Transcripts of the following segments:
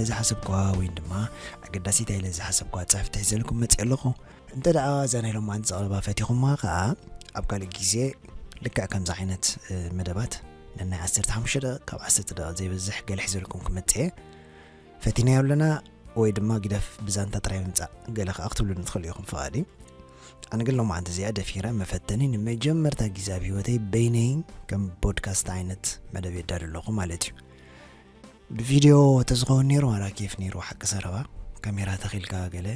ዝሓሰብኳ ወይ ድማ ኣገዳሲት ኢለ ዝሓሰብኳ ጽሕፍቲ ሒዘልኩም መጽእ ኣለኹ። እንተ ደኣ እዛ ናይ ሎማዓንቲ ዘቕርባ ፈቲኹማ ከኣ ኣብ ካልእ ግዜ ልክዕ ከምዚ ዓይነት መደባት ነናይ ዓሰርተ ሓሙሽተ ደቂቕ ካብ ዓሰርተ ደቂቕ ዘይበዝሕ ገለ ሒዘልኩም ክመጽእ እየ። ፈቲናዮ ኣለና ወይ ድማ ግደፍ ብዛንታ ጥራይ ምምጻእ ገለ ከኣ ክትብሉኒ ትኽእሉ ኢኹም ፍቓድ እዩ። ኣነ ግን ሎማዓንቲ እዚኣ ደፊረ መፈተኒ ንመጀመርታ ግዜ ኣብ ህይወተይ በይነይ ከም ፖድካስት ዓይነት መደብ የዳሉ ኣለኹ ማለት እዩ። ብቪድዮ ተዝኸውን ነይሩ ዋላ ኬፍ ነይሩ ሓቂ ሰረባ ካሜራ ተኺልካ ገለ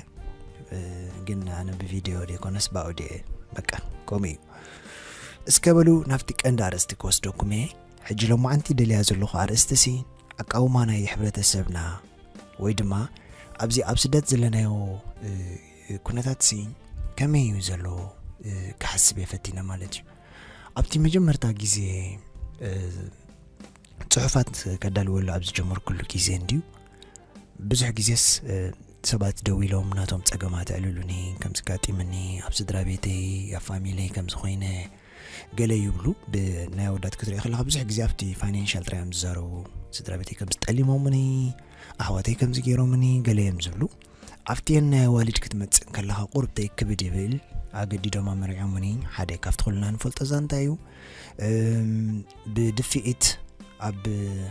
ግን ኣነ ብቪድዮ ደይኮነስ ብኣውዲዮ እየ በቃ ከምኡ እዩ። እስከ በሉ ናብቲ ቀንዲ ኣርእስቲ ክወስደኩም እየ። ሕጂ ሎማዓንቲ ደልያ ዘለኹ ኣርእስቲ ሲ ኣቃውማ ናይ ሕብረተሰብና ወይ ድማ ኣብዚ ኣብ ስደት ዘለናዮ ኩነታት ሲ ከመይ እዩ ዘሎ ክሓስብ እየ ፈቲነ ማለት እዩ። ኣብቲ መጀመርታ ግዜ ጽሑፋት ከዳልወሉ ኣብ ዝጀመርኩሉ ግዜ እንድዩ ብዙሕ ግዜስ ሰባት ደው ኢሎም ናቶም ጸገማት ኣዕልሉኒ ከም ዝጋጢምኒ ኣብ ስድራ ቤተይ ኣብ ፋሚለይ ከም ዝኾይነ ገለ ይብሉ። ብናይ ኣወዳት ክትሪኦ ከለኻ ብዙሕ ግዜ ኣብቲ ፋይናንሻል ጥራይ እዮም ዝዛረቡ። ስድራ ቤተይ ከም ዝጠሊሞምኒ፣ ኣሕዋተይ ከም ዝገይሮምኒ ገለ እዮም ዝብሉ። ኣብቲ ናይ ኣዋልድ ክትመጽእ ከለኻ ቁርብተይ ክብድ ይብል። ኣገዲዶም ኣመሪዖምኒ ሓደ ካብቲ ኩልና ንፈልጦ ዛንታ እዩ። ብድፍኢት ኣብ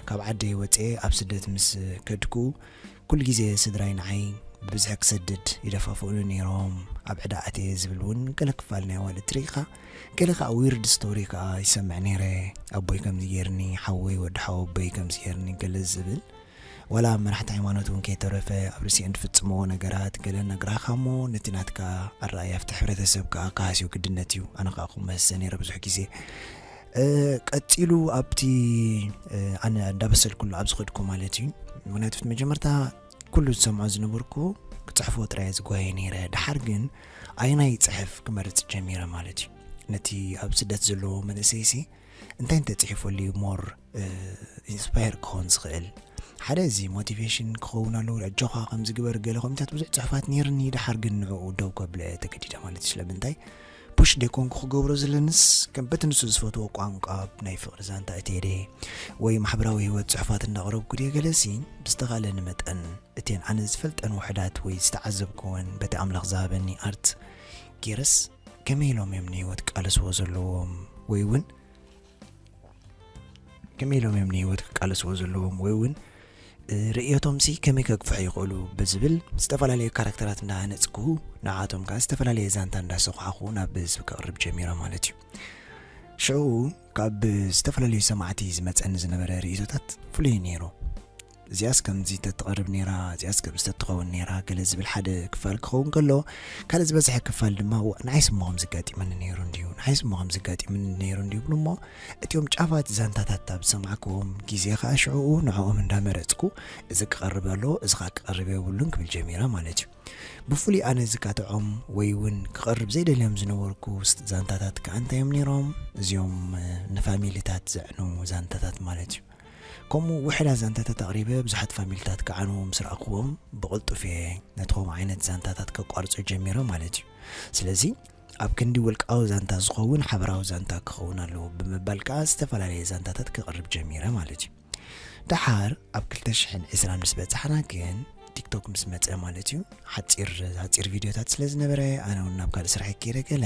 ካብ ዓደይ ወፅኤ ኣብ ስደት ምስ ከድኩ ኩሉ ግዜ ስድራይ ንዓይ ብብዝሒ ክሰድድ ይደፋፍኡኒ ነይሮም። ኣብ ዕዳ ኣትየ ዝብል እውን ገለ ክፋል ናይ ኣዋልድ ትርኢ ኢኻ። ገለ ከዓ ዊርድ ስቶሪ ከዓ ይሰምዕ ነይረ። ኣቦይ ከምዚ ገይርኒ፣ ሓወይ ወዲ ሓወቦይ ከምዚ ገይርኒ ገለ ዝብል ዋላ መራሕቲ ሃይማኖት እውን ከይተረፈ ኣብ ርእሲአን ዝፍጽምዎ ነገራት ገለ ነግራኻ እሞ ነቲ ናትካ ኣረኣእያ ኣብቲ ሕብረተሰብ ከዓ ክሃስዮ ግድነት እዩ። ኣነ ከዓ ከምኡ እህሰ ነይረ ብዙሕ ግዜ። ቀጺሉ ኣብቲ ኣነ እንዳበሰልኩሉ ኣብ ዝኸድኩ ማለት እዩ። ምክንያቱ መጀመርታ ኩሉ ዝሰምዖ ዝነበርኩ ክጽሕፎ ጥራይ ዝጓየ ነይረ። ድሓር ግን ኣየናይ ይጽሕፍ ክመርጽ ጀሚረ ማለት እዩ። ነቲ ኣብ ስደት ዘለዎ መንእሰይሲ እንታይ እንተጽሒፈሉ እዩ ሞር ኢንስፓየር ክኸውን ዝኽእል? ሓደ እዚ ሞቲቬሽን ክኸውን ኣለዎ። ኣጆኻ ከምዚ ግበር ገለ ኮሚታት ብዙሕ ጽሑፋት ነይርኒ፣ ድሓር ግን ንዕኡ ደው ከብለ ተገዲደ ማለት እዩ። ስለምንታይ ፑሽ ደይኮንኩ ክገብሮ ዘለንስ ከም በቲ ንሱ ዝፈትዎ ቋንቋ ናይ ፍቕሪ ዛንታ እትየ ድየ ወይ ማሕበራዊ ህይወት ጽሑፋት እንዳቕረብኩ ድየ ገለሲ ብዝተኻእለኒ መጠን እተን ኣነ ዝፈልጠን ውሕዳት ወይ ዝተዓዘብክወን በቲ ኣምላኽ ዝሃበኒ ኣርት ገይረስ ከመይ ኢሎም እዮም ንህይወት ክቃለስዎ ዘለዎም ወይ እውን ከመይ ኢሎም እዮም ንህይወት ክቃለስዎ ዘለዎም ወይ እውን ርእየቶም ሲ ከመይ ከግፍሑ ይኽእሉ ብዝብል ዝተፈላለዩ ካራክተራት እንዳሃነፅኩ ንዓቶም ከዓ ዝተፈላለየ ዛንታ እንዳሰኳዕኩ ናብ ህዝቢ ከቕርብ ጀሚረ ማለት እዩ። ሽዑ ካብ ዝተፈላለዩ ሰማዕቲ ዝመፀኒ ዝነበረ ርእይቶታት ፍሉይ ነይሩ። እዚኣስ ከምዚ ተትቐርብ ነይራ፣ እዚኣስ ከምዚ ተትኸውን ነይራ ገለ ዝብል ሓደ ክፋል ክኸውን ከሎ፣ ካልእ ዝበዝሐ ክፋል ድማ ንዓይስ እሞ ከምዚ ኣጋጢመኒ ነይሩ እንድዩ፣ ንዓይስ እሞ ከምዚ ኣጋጢመኒ ነይሩ እንድዩ ይብሉ እሞ እቲኦም ጫፋት ዛንታታት ኣብ ዝሰማዕክዎም ግዜ ከዓ ሽዕኡ ንዕኦም እንዳመረፅኩ እዚ ክቐርብ ኣለዎ፣ እዚ ከዓ ክቐርብ የብሉን ክብል ጀሚረ ማለት እዩ። ብፍሉይ ኣነ ዝካትዖም ወይ እውን ክቐርብ ዘይደልዮም ዝነበርኩ ዛንታታት ከዓ እንታይ እዮም ነይሮም? እዚኦም ንፋሚሊታት ዘዕኑ ዛንታታት ማለት እዩ። ከምኡ ውሕዳት ዛንታታት ኣቕሪበ ብዙሓት ፋሚሊታት ክዓንዉ ምስ ረኣኽዎም ብቕልጡፍ እየ ነቲ ከምኡ ዓይነት ዛንታታት ከቋርጾ ጀሚረ ማለት እዩ። ስለዚ ኣብ ክንዲ ውልቃዊ ዛንታ ዝኸውን ሓበራዊ ዛንታ ክኸውን ኣለዎ ብምባል ከኣ ዝተፈላለየ ዛንታታት ከቕርብ ጀሚረ ማለት እዩ። ደሓር ኣብ ክልተ ሽሕን ዕስራን ምስ በጻሕና ግን ቲክቶክ ምስ መጸ ማለት እዩ። ሓጺር ሓጺር ቪድዮታት ስለ ዝነበረ ኣነ እውን ናብ ካልእ ስራሕ ከይደ ገለ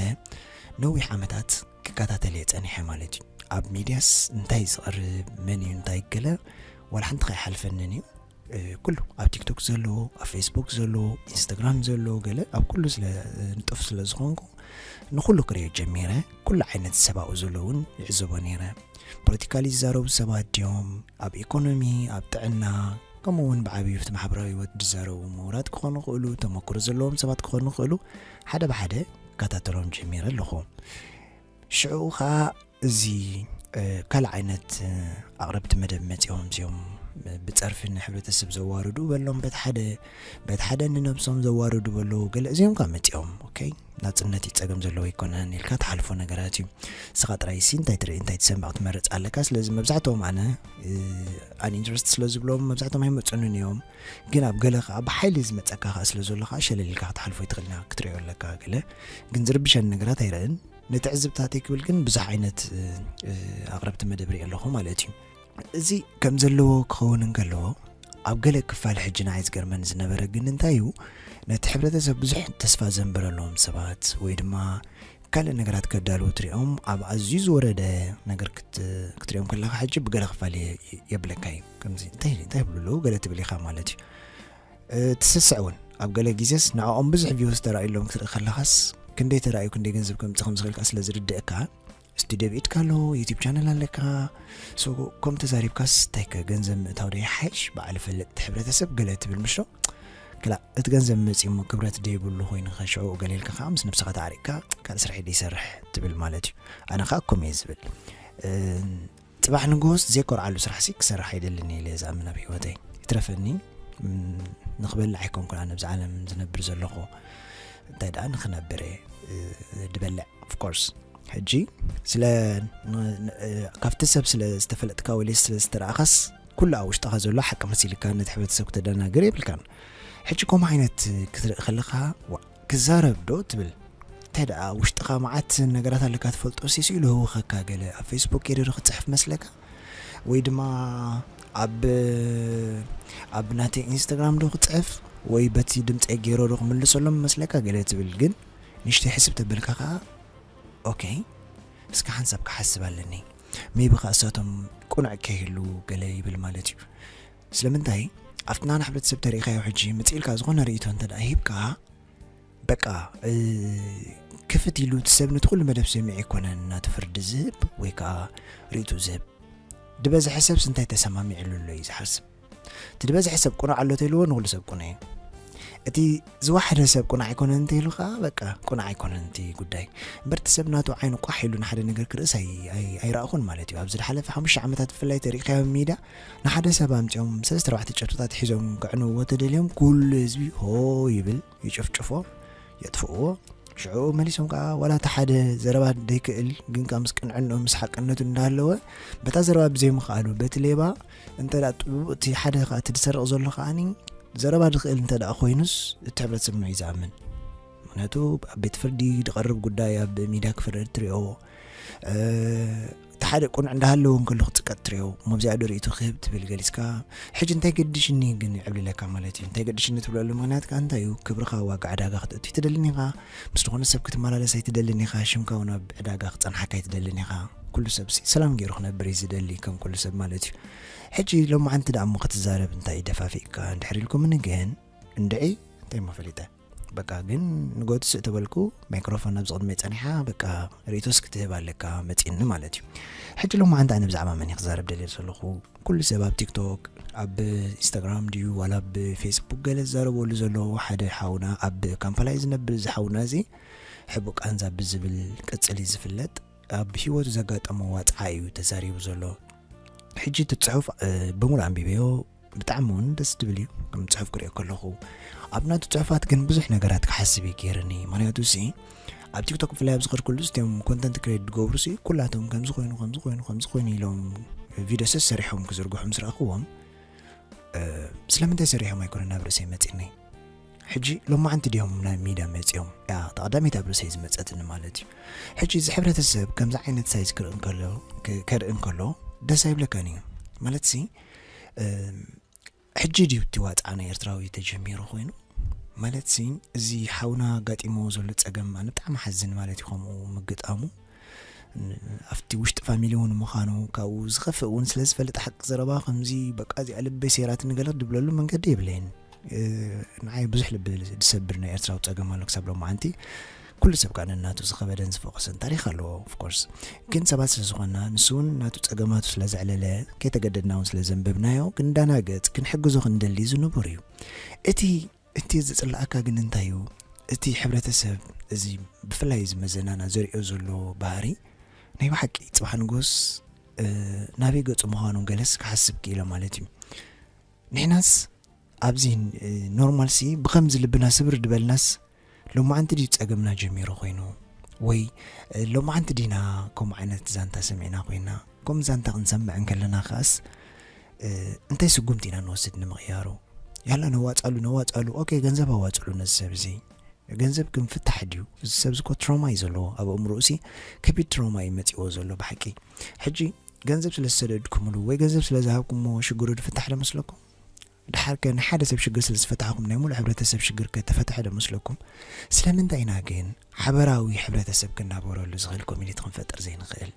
ነዊሕ ዓመታት ክከታተል እየ ጸኒሐ ማለት እዩ። ኣብ ሚድያስ እንታይ ዝቐርብ መን እዩ እንታይ ገለ ዋላ ሓንቲ ከይሓልፈንን እዩ። ኩሉ ኣብ ቲክቶክ ዘሎ ኣብ ፌስቡክ ዘሎ ኢንስታግራም ዘሎ ገለ ኣብ ኩሉ ስለ ንጡፍ ስለ ዝኾንኩ ንኹሉ ክሪኦ ጀሚረ። ኩሉ ዓይነት ሰብ ኣብኡ ዘሎ እውን ይዕዘቦ ነይረ። ፖለቲካሊ ዝዛረቡ ሰባት ድዮም ኣብ ኢኮኖሚ ኣብ ጥዕና ከምኡ እውን ብዓብዩ ኣብቲ ማሕበራዊ ህይወት ዝዛረቡ ምሁራት ክኾኑ ይኽእሉ፣ ተመክሮ ዘለዎም ሰባት ክኾኑ ይኽእሉ። ሓደ ብሓደ እከታተሎም ጀሚረ ኣለኹ። ሽዑ ከዓ እዚ ካልእ ዓይነት ኣቕረብቲ መደብ መፂኦም እዚኦም ብፀርፊ ንሕብረተሰብ ዘዋርዱ በሎም በቲ ሓደ በቲ ሓደ ንነብሶም ዘዋርዱ በለዉ ገለ እዚኦም ከዓ መፂኦም ኦኬ ናፅነት እዩ ፀገም ዘለዎ ኣይኮነን ኢልካ ትሓልፎ ነገራት እዩ። ንስኻ ጥራይ ሲ እንታይ ትርኢ እንታይ ትሰምዕ ክትመርፅ ኣለካ። ስለዚ መብዛሕትኦም ኣነ ኣን ኢንትረስት ስለ ዝብሎም መብዛሕትኦም ኣይመፁንን እዮም። ግን ኣብ ገለ ከዓ ብሓይሊ ዝመፀካ ከዓ ስለ ዘሎ ከዓ ሸለል ኢልካ ክትሓልፎ ይትኽእል ኢና ክትሪኦ ኣለካ ገለ ግን ዝርብሸኒ ነገራት ኣይርእን። ንትዕዝብታተይ ክብል ግን ብዙሕ ዓይነት ኣቕረብቲ መደብ ርኢ ኣለኹ ማለት እዩ። እዚ ከም ዘለዎ ክኸውን እንከለዎ ኣብ ገለ ክፋል ሕጂ ንዓይ ዝገርመኒ ዝነበረ ግን እንታይ እዩ፣ ነቲ ሕብረተሰብ ብዙሕ ተስፋ ዘንበረሎም ሰባት ወይ ድማ ካልእ ነገራት ከዳልዉ ትሪኦም፣ ኣብ ኣዝዩ ዝወረደ ነገር ክት-፣ ክትሪኦም ከለኻ ሕጂ ብገለ ክፋል የ-፣ የብለካ እዩ። ከምዚ እንታይ፣ እንታይ ይብሉ ኣለዉ ገለ ትብል ኢኻ ማለት እዩ። እ፣ ትስስዕ እውን። ኣብ ገለ ግዜስ ንዕኦም ብዙሕ ቪውስ ተራእዩሎም ክትርኢ ከለኻስ፣ ክንደይ ተራእዩ ክንደይ ገንዘብ ከምጽእ ከም ዝኽእል ከኣ ስለ ዝርድእካ፣ ስቱድዮ ብኢድካ ኣሎ፣ ዩቱብ ቻነል ኣለካ። ሶ፣ ከም ተዛሪብካስ እንታይ ከ ገንዘብ ምእታው ዶ ይሓይሽ? በዓል ፈልጥ ሕብረተሰብ ገለ ትብል ምሽ ዶ? ክላ፣ እቲ ገንዘብ መጺኡ እሞ ክብረት ደይብሉ ኮይኑ ከ ሽዑ ገለ ኢልካ ከኣ ምስ ነብስኻ ተዓሪቕካ ካልእ ስራሕ ደይሰርሕ ትብል ማለት እዩ። ኣነ ከኣ ከምኡ እየ ዝብል። እ፣ ጽባሕ ንግሆስ ዘይኮርዓሉ ስራሕሲ ክሰርሕ ኣይደልን እየ ኢለ ዝኣምን ኣብ ህይወተይ። ይትረፈኒ፣ ም፣ ንኽበልዕ ኣይኮንኩን ኣነ ኣብዚ ዓለም ዝነብር ዘለኹ። እንታይ ደኣ ንኽነብር እየ፣ እ፣ ድበልዕ፣ of course። ሕጂ ስለ ን-፣ ን-፣ እ፣ ካብቲ ሰብ ስለ ዝተፈለጥካ ወይ ስለ ዝተረኣኻስ ኩሉ ኣብ ውሽጥኻ ዘሎ ሓቂ መሲልካ ነቲ ሕብረተሰብ ክተደናግር የብልካን። ሕጂ ከምኡ ዓይነት ክትርኢ ከለኻ፣ ዋ፣ ክዛረብ ዶ ትብል? እንታይ ደኣ ውሽጥኻ መዓት ነገራት ኣለካ ትፈልጦ፣ ሲሱ ኢሉ ህውኸካ ገለ ኣብ ፌስቡክ ከይደ ዶ ክጽሕፍ መስለካ? ወይ ድማ ኣብ፣ ኣብ ናተይ ኢንስታግራም ዶ ክጽሕፍ? ወይ በቲ ድምጸይ ገይሮ ዶ ክምልሰሎም መስለካ ገለ ትብል። ግን ንእሽተይ ሕስብ ተበልካ ከኣ፣ ኦኬ፣ እስከ ሓንሳብ ክሓስብ ኣለኒ። ሜቢ ከኣ እሳቶም ቅኑዕ ከይህሉ ገለ ይብል ማለት እዩ። ስለምንታይ ኣብቲ ናና ሕብረተሰብ ተሪእካዮ ሕጂ መጺእልካ ዝኾነ ርእይቶ እንተ ደኣ ሂብካ፣ በቃ፣ እ፣ ክፍት ኢሉ እቲ ሰብ ነቲ ኩሉ መደብ ሰሚዑ ኣይኮነን ናቱ ፍርዲ ዝህብ ወይ ከኣ ርእይቶ ዝህብ። ዝበዝሐ ሰብስ እንታይ ተሰማሚዕሉ ኣሎ እዩ ዝሓስብ። እቲ ዝበዝሐ ሰብ ቅኑዕ ኣሎ ተይልዎ ንኹሉ ሰብ ቅኑዕ እዩ። እቲ ዝወሓደ ሰብ ቅኑዕ ኣይኮነን እንተይሉ ከኣ በቃ ቅኑዕ ኣይኮነን እቲ ጉዳይ። እምበር እቲ ሰብ ናቱ ዓይኑ ቋሕ ኢሉ ንሓደ ነገር ክርእስ ኣይ-፣ ኣይ-፣ ኣይረኣኹን ማለት እዩ። ኣብዚ ዝሓለፈ ሓሙሽተ ዓመታት ብፍላይ ተሪእካዮ ኣብ ሚድያ ንሓደ ሰብ ኣምጺኦም ሰለስተ ኣርባዕተ ጨብጥታት ሒዞም ከዕንውዎ ተደልዮም ኩሉ ህዝቢ ሆ ይብል፣ ይጭፍጭፎ፣ የጥፍእዎ። ሽዑ መሊሶም ከኣ ዋላ እቲ ሓደ ዘረባ ደይክእል ግን ከኣ ምስ ቅንዕንኡ ምስ ሓቅነቱ እንዳሃለወ በታ ዘረባ ብዘይምኽኣሉ በቲ ሌባ እንተ ደኣ ጥቡቕ እቲ ሓደ ከኣ እቲ ዝሰርቕ ዘሎ ከኣኒ ዘረባ ዝኽእል እንተ ደኣ ኮይኑስ እቲ ሕብረተሰብ ንዑ እዩ ዝኣምን። ምኽንያቱ ኣብ ቤት ፍርዲ ዝቐርብ ጉዳይ ኣብ ሚድያ ክፍረድ ትሪኦ፣ እ፣ እቲ ሓደ ቅኑዕ እንዳሃለወ እንከሎ ክጽቀጥ ትሪኦ፣ እሞ ኣብዚኣ ዶ ርእይቶ ክህብ ትብል ገሊጽካ፣ ሕጂ እንታይ ገድሽኒ ግን ይዕብልለካ ማለት እዩ። እንታይ ገድሽኒ ትብለሉ ምኽንያት ከኣ እንታይ እዩ? ክብርኻ ዋጋ ዕዳጋ ክተእቱ ኣይትደልን ኢኻ፣ ምስ ዝኾነ ሰብ ክትመላለስ ኣይትደልን ኢኻ፣ ሽምካ እውን ኣብ ዕዳጋ ክጸንሓካ ኣይትደልን ኢኻ። ኩሉ ሰብሲ ሰላም ገይሩ ክነብር እዩ ዝደሊ ከም ኩሉ ሰብ ማለት እዩ። ሕጂ ሎማዓንቲ ደኣ እሞ ክትዛረብ እንታይ እዩ ደፋፊእካ እንድሕር ኢልኩምኒ ግን እንድዒ እንታይ እሞ ፈሊጠ። በቃ ግን ንጎቱ ስእ ተበልኩ፣ ማይክሮፎን ኣብዚ ቅድመይ ጸኒሓ፣ በቃ ርእይቶስ ክትህብ ኣለካ መጺኒ ማለት እዩ። ሕጂ ሎማዓንቲ ኣነ ብዛዕባ መን እየ ክዛረብ ደልየ ዘለኹ? ኩሉ ሰብ ኣብ ቲክቶክ፣ ኣብ ኢንስታግራም ድዩ ዋላ ኣብ ፌስቡክ ገለ ዝዛረበሉ ዘሎ ሓደ ሓውና ኣብ ካምፓላ እዩ ዝነብር። እዚ ሓውና እዚ ሕቡእ ቃንዛ ብዝብል ቅጽል እዩ ዝፍለጥ። ኣብ ህይወቱ ዘጋጠሞ ዋጽዓ እዩ ተዛሪቡ ዘሎ። ሕጂ እቲ ጽሑፍ፣ እ፣ ብምሉእ ኣንቢበዮ። ብጣዕሚ እውን ደስ ዝብል እዩ። ከም ጽሑፍ ክሪኦ ከለኹ ኣብ ናቱ ጽሑፋት ግን ብዙሕ ነገራት ክሓስብ እዩ ገይርኒ። ምኽንያቱ ሲ ኣብ ቲክቶክ ብፍላይ ኣብ ዝኸድኩሉ እዚኦም ኮንተንት ክሬት ዝገብሩ ሲ ኩላቶም ከምዚ ኮይኑ፣ ከምዚ ኮይኑ፣ ከምዚ ኮይኑ ኢሎም ቪድዮ ሰስ ሰሪሖም ክዝርግሑ ምስ ረኣኽዎም፣ እ፣ ስለምንታይ ሰሪሖም ኣይኮነን ናብ ርእሰይ መጺእኒ። ሕጂ ሎማዓንቲ ድዮም ናብ ሚድያ መጺኦም? ያ፣ እታ ቀዳመይቲ ኣብ ርእሰይ ዝመጸትኒ ማለት እዩ። ሕጂ እዚ ሕብረተሰብ ከምዚ ዓይነት ሳይዝ ክርኢ እንከሎ፣ ከ-፣ ከርኢ እንከሎ ደስ ኣይብለካን እዩ። ማለት ሲ፣ እ፣ ሕጂ ድዩ እቲ ዋጽዓ ናይ ኤርትራዊ ተጀሚሩ ኮይኑ? ማለት ሲ፣ እዚ ሓውና ኣጋጢምዎ ዘሎ ጸገም ኣነ ብጣዕሚ ሓዝን ማለት እዩ፣ ከምኡ ምግጣሙ። ን-፣ ኣብቲ ውሽጢ ፋሚሊ እውን ምዃኑ፣ ካብኡ ዝኸፍእ እውን ስለ ዝፈልጥ ሓቂ ዘረባ ከምዚ በቃ እዚኣ ልበይ ሰይራትኒ ገለ ድብለሉ መንገዲ የብለይን። እ፣ ንዓይ ብዙሕ ልቢ ዝሰብር ናይ ኤርትራዊ ጸገም ኣሎ ክሳብ ሎማዓንቲ። ኩሉ ሰብ ከኣ ነናቱ ዝኸበደን ዝፈኾሰን ታሪኽ ኣለዎ፣ of course። ግን ሰባት ስለ ዝኾንና፣ ንሱ እውን ናቱ ጸገማቱ ስለ ዘዕለለ፣ ከይተገደድና እውን ስለ ዘንበብናዮ፣ ክንዳናገጽ፣ ክንሕግዞ ክንደሊ እዚ ንቡር እዩ። እቲ፣ እቲ ዝጽልኣካ ግን እንታይ እዩ? እቲ ሕብረተሰብ እዚ ብፍላይ እዚ መዘናና ዘርእዮ ዘሎ ባህሪ ናይ ብሓቂ ጽባሕ ንጎስ፣ እ፣ ናበይ ገጹ ምዃኑ ገለስ ክሓስብ ክኢለ ማለት እዩ። ንሕናስ ኣብዚ፣ እ፣ ኖርማል ሲ ብኸምዚ ልብና ስብር ድበልናስ ሎማዓንቲ ድዩ ጸገምና ጀሚሩ ኮይኑ? ወይ፣ እ፣ ሎማዓንቲ ዲና ከምኡ ዓይነት ዛንታ ሰሚዕና ኮይና? ከምኡ ዛንታ ክንሰምዕ እንከለና ከኣስ፣ እ፣ እንታይ ስጉምቲ ኢና ንወስድ ንምቕያሩ? ያላ ነዋጻሉ፣ ነዋጻሉ። ኦኬ፣ ገንዘብ ኣዋጽሉ ነዚ ሰብ እዚ። ገንዘብ ግን ፍታሕ ድዩ? እዚ ሰብ እዚ እኮ ትሮማ እዩ ዘለዎ። ኣብ ኣእምሮኡ ሲ ከቢድ ትሮማ እዩ መጺእዎ ዘሎ ብሓቂ። ሕጂ ገንዘብ ስለ ዝሰደድኩምሉ ወይ ገንዘብ ስለ ዝሃብኩሞ ሽግሩ ድፍታሕ ዶ መስለኩም? ድሓር ከ ንሓደ ሰብ ሽግር ስለ ዝፈታሕኩም ናይ ሙሉእ ሕብረተሰብ ሽግር ከ ተፈትሐ ዶ መስለኩም? ስለምንታይ ኢና ግን ሓበራዊ ሕብረተሰብ ክናበረሉ ዝኽእል ኮሚኒቲ ክንፈጥር ዘይንኽእል?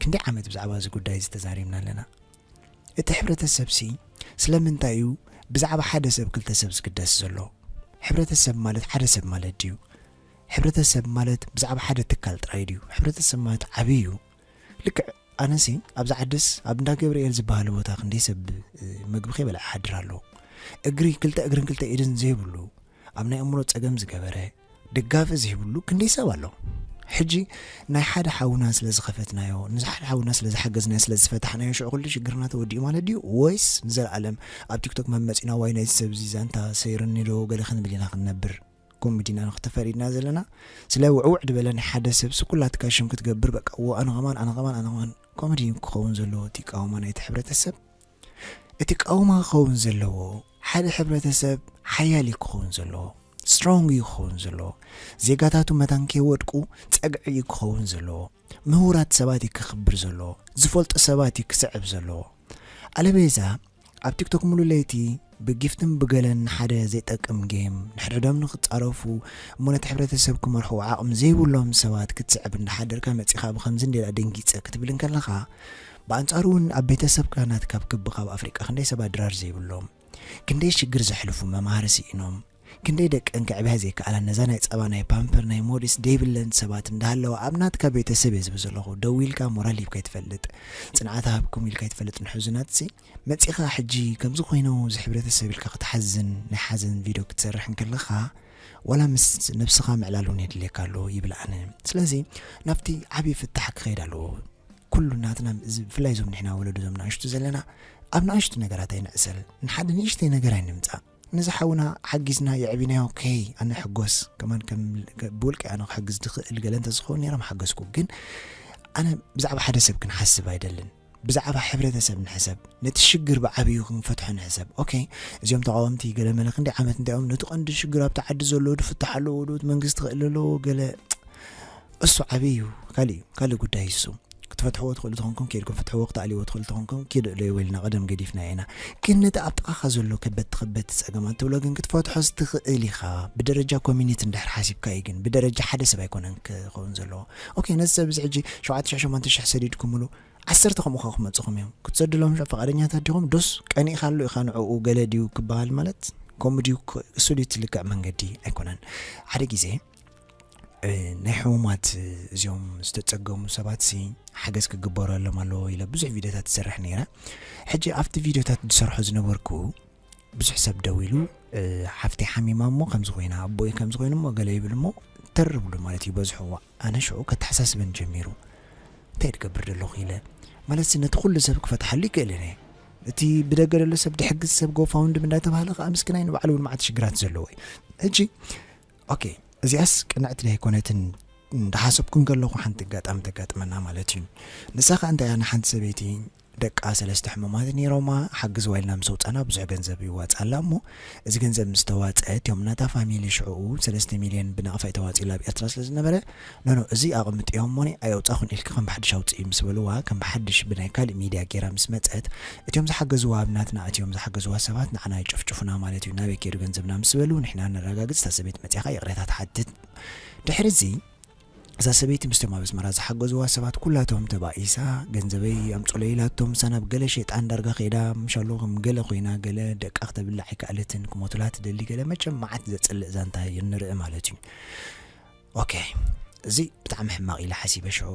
ክንደይ ዓመት ብዛዕባ እዚ ጉዳይ እዚ ተዛሪብና ኣለና። እቲ ሕብረተሰብ ሲ ስለምንታይ እዩ ብዛዕባ ሓደ ሰብ ክልተ ሰብ ዝግደስ ዘሎ? ሕብረተሰብ ማለት ሓደ ሰብ ማለት ድዩ? ሕብረተሰብ ማለት ብዛዕባ ሓደ ትካል ጥራይ ድዩ? ሕብረተሰብ ማለት ዓብዪ እዩ። ልክዕ ኣነሲ ኣብዚ ዓድስ ኣብ እንዳ ገብርኤል ዝበሃል ቦታ ክንደይ ሰብ መግቢ ከይበልዐ ሓድር ኣሎ። እግሪ ክልተ እግርን ክልተ ኢድን ዘይብሉ ኣብ ናይ እምሮ ጸገም ዝገበረ ደጋፊ ዘይብሉ ክንደይ ሰብ ኣሎ። ሕጂ ናይ ሓደ ሓውና ስለ ዝኸፈትናዮ ንሓደ ሓውና ስለ ዝሓገዝናዮ ስለ ዝፈታሕናዮ ሽዑ ኩሉ ሽግርና ተወዲኡ ማለት ድዩ? ወይስ ንዘለኣለም ኣብ ቲክቶክ መመፂና ዋይ ናይቲ ሰብ እዚ ዛንታ ሰይርኒ ዶ ገለ ክንብል ኢና ክንነብር? ኮሚዲና ንክተፈሪድና ዘለና ስለ ውዕውዕ ዝበለ ናይ ሓደ ሰብ ስኩላትካ ሽም ክትገብር በቃ ዎ ኣነ ኸማን ኣነ ኸማን ኣነ ኸማን ኮሜዲ ክኸውን ዘለዎ እቲ ቃውማ ናይቲ ሕብረተሰብ። እቲ ቃውማ ክኸውን ዘለዎ ሓደ ሕብረተሰብ ሓያል እዩ ክኸውን ዘለዎ፣ ስትሮንግ እዩ ክኸውን ዘለዎ፣ ዜጋታቱ መታን ከይወድቁ ጸግዒ እዩ ክኸውን ዘለዎ፣ ምሁራት ሰባት እዩ ክኽብር ዘለዎ፣ ዝፈልጡ ሰባት እዩ ክስዕብ ዘለዎ። ኣለበይዛ ኣብ ቲክቶክ ሙሉ ለይቲ ብጊፍትን ብገለን ንሓደ ዘይጠቅም ጌም ንሕድሕዶም ንክጻረፉ እሞ ነቲ ሕብረተሰብ ክመርሕዎ ዓቕሚ ዘይብሎም ሰባት ክትስዕብ እንዳሓደርካ መጺኻ ብኸምዚ እንዴላ ደንጊጸ ክትብል እንከለኻ ብኣንጻሩ እውን ኣብ ቤተሰብካ ናትካ ኣብ ክቢ ካብ ኣፍሪቃ ክንደይ ሰባት ድራር ዘይብሎም ክንደይ ሽግር ዘሕልፉ መማህሪ ስኢኖም ክንደይ ደቀን ከዕብያ ዘይከኣላ ነዛ ናይ ጸባ ናይ ፓምፐር ናይ ሞዴስ ደይብለን ሰባት እንዳሃለዋ ኣብ ናትካ ቤተሰብ እየ ዝብል ዘለኹ ደው ኢልካ ሞራል ሂብካ ይትፈልጥ ጽንዓት ሃብኩም ኢልካ ይትፈልጥ ንሕዙናትሲ መጺኻ ሕጂ ከምዚ ኮይኖም ኣብዚ ሕብረተሰብ ኢልካ ክትሓዝን ናይ ሓዘን ቪድዮ ክትሰርሕ እንከለኻ ዋላ ምስ ነብስኻ ምዕላል እውን የድልየካ ኣሎ ይብል ኣነ። ስለዚ ናብቲ ዓብዪ ፍታሕ ክኸይድ ኣለዎ። ኩሉ ናትና እዚ ብፍላይ እዞም ንሕና ወለዶ እዞም ንኣሽቱ ዘለና ኣብ ንኣሽቱ ነገራት ኣይንዕሰል። ንሓደ ንእሽተይ ነገር ኣይንምጻእ። ነዚ ሓውና ሓጊዝና የዕቢናዮ ኦኬ ኣነ ሕጎስ ከማን ከም ብውልቂ ኣነ ክሕግዝ ድኽእል ገለ እንተዝኸውን ነይረ ምሓገዝኩ ግን ኣነ ብዛዕባ ሓደ ሰብ ክንሓስብ ኣይደልን ብዛዕባ ሕብረተሰብ ንሕሰብ ነቲ ሽግር ብዓብዩ ክንፈትሖ ንሕሰብ ኦኬ እዚኦም ተቃወምቲ ገለ መለ ክንደይ ዓመት እንታይ እዮም ነቲ ቀንዲ ሽግር ኣብቲ ዓዲ ዘሎ ድፍታሕ ኣለዎ ዶ እቲ መንግስቲ ክእል ኣለዎ ገለ እሱ ዓብይ እዩ ካልእ እዩ ካልእ ጉዳይ እሱ ክትፈትሕዎ ትኽእሉ ተኾንኩም ኬድኩም ፍትሕዎ ክትኣልዎ ትኽእሉ ተኾንኩም ኪድ ሎ ይወልና ቀደም ገዲፍና ኢና ግን ነቲ ኣብ ጥቓኻ ዘሎ ከበድቲ ከበድቲ ጸገማት ትብሎ ግን ክትፈትሖ ዝትኽእል ኢኻ ብደረጃ ኮሚኒቲ እንድሕር ሓሲብካ እዩ ግን ብደረጃ ሓደ ሰብ ኣይኮነን ክኸውን ዘለዎ ኦኬ ነዚ ሰብ እዚ ሕጂ ሸውዓተ ሽሕ ሸሞንተ ሽሕ ሰዲድኩምሉ ዓሰርተ ከምኡ ኸዓ ክመጽኹም እዮም ክትሰድሎም ሸ ፈቓደኛታት ዲኹም ዶስ ቀኒእኻሉ ኢኻ ንዕኡ ገለ ድዩ ክበሃል ማለት ከምኡ ድዩ እሱ ድዩ ትልክዕ መንገዲ ኣይኮነን ሓደ ግዜ ናይ ሕሙማት እዚኦም ዝተጸገሙ ሰባት ሲ ሓገዝ ክግበረሎም ኣለዎ ኢለ ብዙሕ ቪድዮታት ትሰርሕ ነይረ ሕጂ ኣብቲ ቪድዮታት ዝሰርሖ ዝነበርኩ ብዙሕ ሰብ ደው ኢሉ ሓፍተይ ሓሚማ እሞ ከምዚ ኮይና ኣቦይ ከምዚ ኮይኑ እሞ ገለ ይብል እሞ ተርብሉ ማለት ይበዝሕዋ ኣነ ሽዑ ከተሓሳስበን ጀሚሩ እንታይ ትገብር ዘለኹ ኢለ ማለት ነቲ ኩሉ ሰብ ክፈትሓሉ ይክእልን እየ እቲ ብደገ ዘሎ ሰብ ድሕግዝ ሰብ ጎፋውንድም እንዳተባሃለ ከዓ ምስክናይ ንባዕሉ እውን ማዕት ሽግራት ዘለዎ እዩ ሕጂ ኦኬ እዚኣስ ቅንዕቲ ዳይኮነትን እንዳሓሰብኩ እንከለኹ ሓንቲ ኣጋጣሚ ተጋጥመና ማለት እዩ ንሳ ከዓ እንታይ እያ ንሓንቲ ሰበይቲ ደቃ ሰለስተ ሕሙማት ነይሮማ ሓግዝዋ ኢልና ምስ ኣውፃና ብዙሕ ገንዘብ ይዋፅኣላ እሞ እዚ ገንዘብ ምስ ተዋፀ እቲኦም ናታ ፋሚሊ ሽዕኡ ሰለስተ ሚልዮን ብናቕፋ እዩ ተዋፂላ ኣብ ኤርትራ ስለ ዝነበረ ኖኖ እዚ ኣቕምጥዮም ሞኒ ኣየውፃኹን ኢልኪ ከም ብሓድሽ ኣውፅኢ ምስ በልዋ ከም ብሓድሽ ብናይ ካልእ ሚድያ ገይራ ምስ መፀት እቲኦም ዝሓገዝዋ ኣብ ናትና እቲኦም ዝሓገዝዋ ሰባት ንዓና ይጨፍጭፉና ማለት እዩ ናበይ ከይዱ ገንዘብና ምስ በሉ ንሕና ነረጋግፅ እታ ሰበይቲ መፅያኻ ይቕሬታ ትሓትት ድሕሪ እዚ እዛ ሰበይቲ ምስቶም ኣብ ኣስመራ ዝሓገዝዋ ሰባት ኩላቶም ተባኢሳ ገንዘበይ ኣምፁለይ ኢላቶም ሳናብ ገለ ሸይጣን ዳርጋ ከይዳ ምሻሎ ከም ገለ ኮይና ገለ ደቃ ክተብላ ኣይከኣለትን ክሞቱላ ትደሊ ገለ መቸም መዓት ዘፅልእ ዛንታ ንርኢ ማለት እዩ ኦኬ እዚ ብጣዕሚ ሕማቕ ኢለ ሓሲበ ሽዑ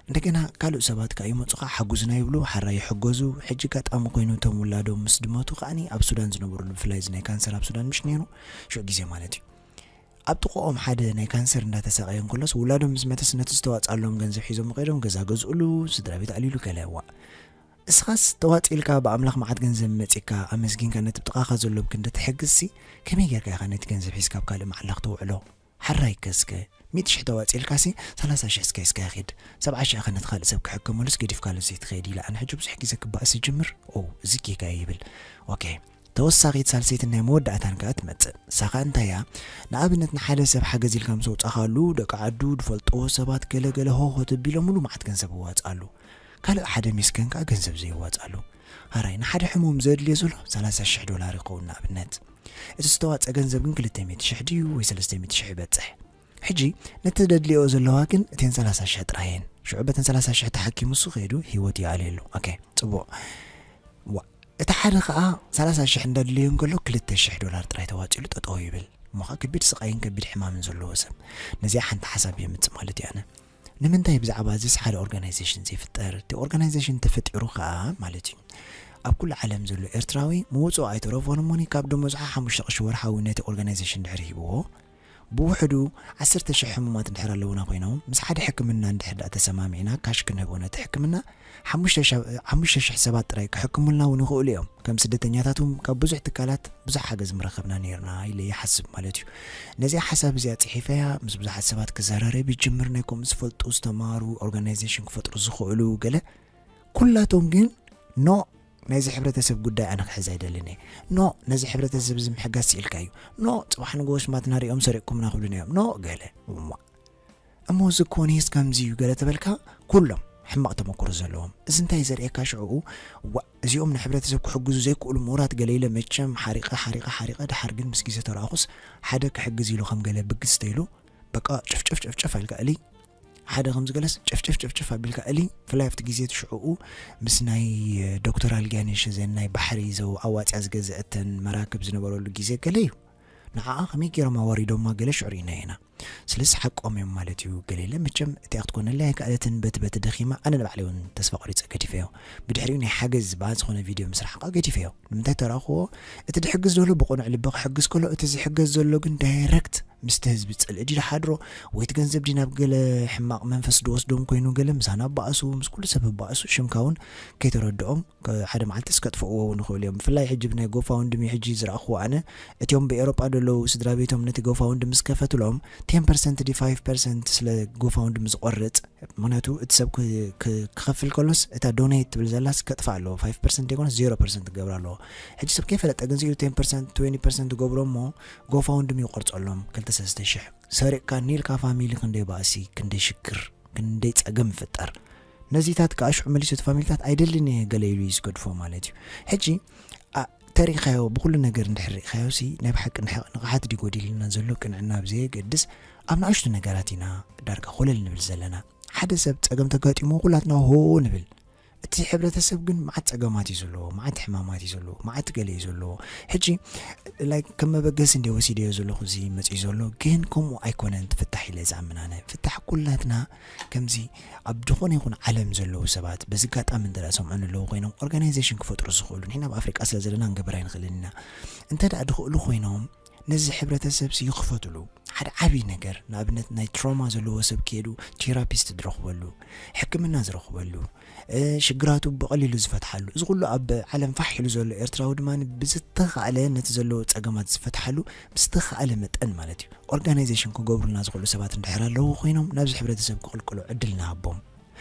እንደገና ካልእ ሰባት ከኣ ይመፁ ከኣ ሓጉዝና ይብሉ ሓራ ይሕገዙ ሕጂ ጋጣሚ ኮይኑ እቶም ውላዶም ምስ ድመቱ ከኣኒ ኣብ ሱዳን ዝነበሩሉ ብፍላይ እዚ ናይ ካንሰር ኣብ ሱዳን ምሽ ነይሩ ሽዑ ግዜ ማለት እዩ ኣብ ጥቕኦም ሓደ ናይ ካንሰር እንዳተሳቐየ እንከሎስ ውላዶም ምስ መተስ ነቲ ዝተዋፅኣሎም ገንዘብ ሒዞም ከይዶም ገዛ ገዝኡሉ ስድራ ቤት ኣልዩሉ ገለ ዋ እስኻስ ተዋፂልካ ብኣምላኽ መዓት ገንዘብ መፂካ ኣመስጊንካ ነቲ ብጥቓኻ ዘሎ ብክንዲ ትሕግዝሲ ከመይ ጌርካ ኢኻ ነቲ ገንዘብ ሒዝካ ኣብ ካልእ መዓላ ክተውዕሎ ሓራይ ከስከ ሚእቲ ሽሕ ተዋፂልካሲ ሰላሳ ሽሕ እስከ እስከ ይኺድ ሰብዓ ሽሕ ከ ነቲ ካልእ ሰብ ክሕከመሉስ ገዲፍካሉ ዘይትኸይድ ኢላ ኣነ ሕጂ ብዙሕ ግዜ ክበኣስ ይጅምር ኦ እዚ ጌጋ ይብል ኦኬ ተወሳኺት ሳልሰይትን ናይ መወዳእታን ከኣ ትመጽእ። ንሳ ከኣ እንታይ እያ? ንኣብነት ንሓደ ሰብ ሓገዝ ኢልካ ምስ ኣውጻኻሉ፣ ደቂ ዓዱ፣ ዝፈልጥዎ ሰባት ገለ ገለ ሆሆ ተቢሎምሉ መዓት ገንዘብ ይዋጽኣሉ። ካልእ ሓደ ሚስከን ከኣ ገንዘብ ዘየዋጽኣሉ። ኣራይ ንሓደ ሕሙም ዘድልዮ ዘሎ ሰላሳ ሽሕ ዶላር ይኸውን ንኣብነት። እቲ ዝተዋፀ ገንዘብ ግን ክልተ ሚእቲ ሽሕ ድዩ ወይ ሰለስተ ሚእቲ ሽሕ ይበፅሕ? ሕጂ ነቲ ደድልዮ ዘለዋ ግን እተን ሰላሳ ሽሕ ጥራየን። ሽዑ በተን ሰላሳ ሽሕ ተሓኪሙ እሱ ከይዱ ህይወት ይኣልየሉ። ኦኬ፣ ፅቡቕ። ዋ፣ እቲ ሓደ ከዓ ሰላሳ ሽሕ እንዳድልዮ እንከሎ ክልተ ሽሕ ዶላር ጥራይ ተዋፂሉ ጠጠው ይብል። እሞ ከዓ ከቢድ ስቃይን ከቢድ ሕማምን ዘለዎ ሰብ ነዚኣ ሓንቲ ሓሳብ የምፅእ ማለት እዩ። ኣነ ንምንታይ ብዛዕባ እዚስ ሓደ ኦርጋናይዜሽን ዘይፍጠር? እቲ ኦርጋናይዜሽን ተፈጢሩ ከዓ ማለት እዩ ኣብ ኩሉ ዓለም ዘሎ ኤርትራዊ መወፅኦ ኣይተረፎን እሞኒ ካብ ደሞዝዓ ሓሙሽተ ቅርሺ ወርሓዊ ነቲ ኦርጋናይዜሽን ድሕሪ ሂብዎ ብውሕዱ ዓሰርተ ሽሕ ሕሙማት እንድሕር ኣለውና ኮይኖም ምስ ሓደ ሕክምና እንድሕር ደኣ ተሰማሚዕና ካሽ ክንህቦ ነቲ ሕክምና ሓሙሽተ ሽሕ ሰባት ጥራይ ክሕክሙልና እውን ይኽእሉ እዮም። ከም ስደተኛታት እውን ካብ ብዙሕ ትካላት ብዙሕ ሓገዝ ምረኸብና ነይርና ኢለ ይሓስብ ማለት እዩ። ነዚኣ ሓሳብ እዚኣ ጽሒፈያ ምስ ብዙሓት ሰባት ክዘራረብ ይጅምር ናይ ከምኡ ዝፈልጡ ዝተማሩ ኦርጋናይዜሽን ክፈጥሩ ዝኽእሉ ገለ ኩላቶም ግን ኖ ናይዚ ሕብረተሰብ ጉዳይ ኣነ ክሕዝ ኣይደልን እየ። ኖ ነዚ ሕብረተሰብ እዚ ምሕጋዝ ስኢልካ እዩ። ኖ ጽባሕ ንግሆ ሽማትና ሪኦም ሰሪቕኩምና ክብሉና እዮም። ኖ ገለ እሞ እሞ እዚ እኮ ኔስ ከምዚ እዩ ገለ ተበልካ ኩሎም ሕማቕ ተመክሮ ዘለዎም እዚ እንታይ ዘርእየካ ሽዕኡ ዋ እዚኦም ንሕብረተሰብ ክሕግዙ ዘይክእሉ ምሁራት ገለ ኢለ መቸም ሓሪቐ ሓሪቐ ሓሪቐ ድሓር ግን ምስ ግዜ ተረኣኹስ ሓደ ክሕግዝ ኢሉ ከም ገለ ብግስ ተይሉ በቃ ጨፍጨፍ ጨፍጨፍ ኣልካ እሊ ሓደ ከምዚ ገለስ ጨፍጨፍ ጨፍጨፍ ኣቢልካ እሊ ፍላይ ኣብቲ ግዜ እቲ ሽዕኡ ምስ ናይ ዶክተር ኣልጋኒሽ እዘን ናይ ባሕሪ ዘው ኣዋፅያ ዝገዘአተን መራክብ ዝነበረሉ ግዜ ገለ እዩ ንዓኣ ከመይ ገይሮም ኣዋሪዶማ ገለ ሽዑ ርኢናዮ ኢና ስለዚ ሓቆም እዮም ማለት እዩ ገለ ኢለ መቸም እቲኣ ክትኮነለይ ኣይከኣለትን በቲ በቲ ደኺማ ኣነ ንባዕለይ እውን ተስፋ ቆሪፀ ገዲፈዮ ብድሕሪኡ ናይ ሓገዝ ዝበሃል ዝኾነ ቪድዮ ምስራሕ ከዓ ገዲፈዮ ንምንታይ ተረኣኽዎ እቲ ድሕግዝ ዘሎ ብቕኑዕ ልቢ ክሕግዝ ከሎ እቲ ዝሕገዝ ዘሎ ግን ዳይረክት ምስቲ ህዝቢ ፅልኢ ድዩ ዝሓድሮ ወይ እቲ ገንዘብ ድዩ ናብ ገለ ሕማቕ መንፈስ ዝወስዶም ኮይኑ ገለ ምሳና ኣባእሱ ምስ ኩሉ ሰብ ኣባእሱ ሽምካ እውን ከይተረድኦም ሓደ መዓልቲ እስከጥፍእዎ እውን ይኽእሉ እዮም ብፍላይ ሕጂ ብናይ ጎፋውንድሚ ሕጂ ዝረኣኽዎ ኣነ እቲኦም ብኤሮጳ ዘለዉ ስድራ ቤቶም ነቲ ጎፋውንድሚ ዝከፈትሎም ቴን ፐርሰንት ዲ ፋይቭ ፐርሰንት ስለ ጎፋውንድሚ ዝቆርፅ ምክንያቱ እቲ ሰብ ክኸፍል ከሎስ እታ ዶኔት ትብል ዘላስ ከጥፋ ኣለዎ ፋይቭ ፐርሰንት ዘይኮነስ ዜሮ ፐርሰንት ክገብር ኣለዎ ሕጂ ሰብ ከይፈለጠ ግን ስኢሉ ቴን ፐርሰንት ትዌንቲ ፐርሰንት ገብሮ እሞ ጎፋውንድሚ ይቆርፀሎም ክልተ ሰለስተ ሽሕ ሰሪቕካ ኒልካ ፋሚሊ ክንደይ ባእሲ ክንደይ ሽግር ክንደይ ፀገም ይፍጠር ነዚታት ከዓ ሽዑ መሊሱ እቲ ፋሚሊታት ኣይደልን እየ ገለ ኢሉ እዩ ዝገድፎ ማለት እዩ ሕጂ ተሪኢኻዮ ብኩሉ ነገር እንድሕር ሪኢኻዮ ሲ ናይ ብሓቂ ንሓቂ ንቕሓት ድዩ ጎዲልና ዘሎ ቅንዕና ብዘየገድስ ኣብ ንኣሽቱ ነገራት ኢና ዳርጋ ኮለል ንብል ዘለና ሓደ ሰብ ፀገም ተጋጢሞ ኩላትና ሆ ንብል እቲ ሕብረተሰብ ግን መዓት ፀገማት እዩ ዘለዎ መዓት ሕማማት እዩ ዘለዎ መዓት ገለ እዩ ዘለዎ ሕጂ ላይክ ከም መበገሲ እንደ ወሲደዮ ዘለኹ እዚ መፅኡ ዘሎ ግን ከምኡ ኣይኮነን ትፍታሕ ኢለ ዝኣምን ኣነ ፍታሕ ኩላትና ከምዚ ኣብ ዝኾነ ይኹን ዓለም ዘለዉ ሰባት በዚ ጋጣሚ እንተ ሰምዑ ንለዉ ኮይኖም ኦርጋናይዜሽን ክፈጥሩ ዝኽእሉ ንሕና ኣብ ኣፍሪቃ ስለ ዘለና ንገብር ኣይንኽእልን ኢና እንተ ደኣ ድኽእሉ ኮይኖም ነዚ ሕብረተሰብ ሲ ይኽፈትሉ ሓደ ዓብዪ ነገር ንኣብነት ናይ ትሮማ ዘለዎ ሰብ ከየዱ ቴራፒስት ዝረኽበሉ ሕክምና ዝረኽበሉ ሽግራቱ ብቐሊሉ ዝፈትሓሉ እዚ ኩሉ ኣብ ዓለም ፋሕ ኢሉ ዘሎ ኤርትራዊ ድማ ብዝተኻእለ ነቲ ዘለዎ ፀገማት ዝፈትሓሉ ብዝተኻእለ መጠን ማለት እዩ ኦርጋናይዜሽን ክገብሩልና ዝኽእሉ ሰባት እንድሕር ኣለዉ ኮይኖም ናብዚ ሕብረተሰብ ክቕልቅሉ ዕድል ንሃቦም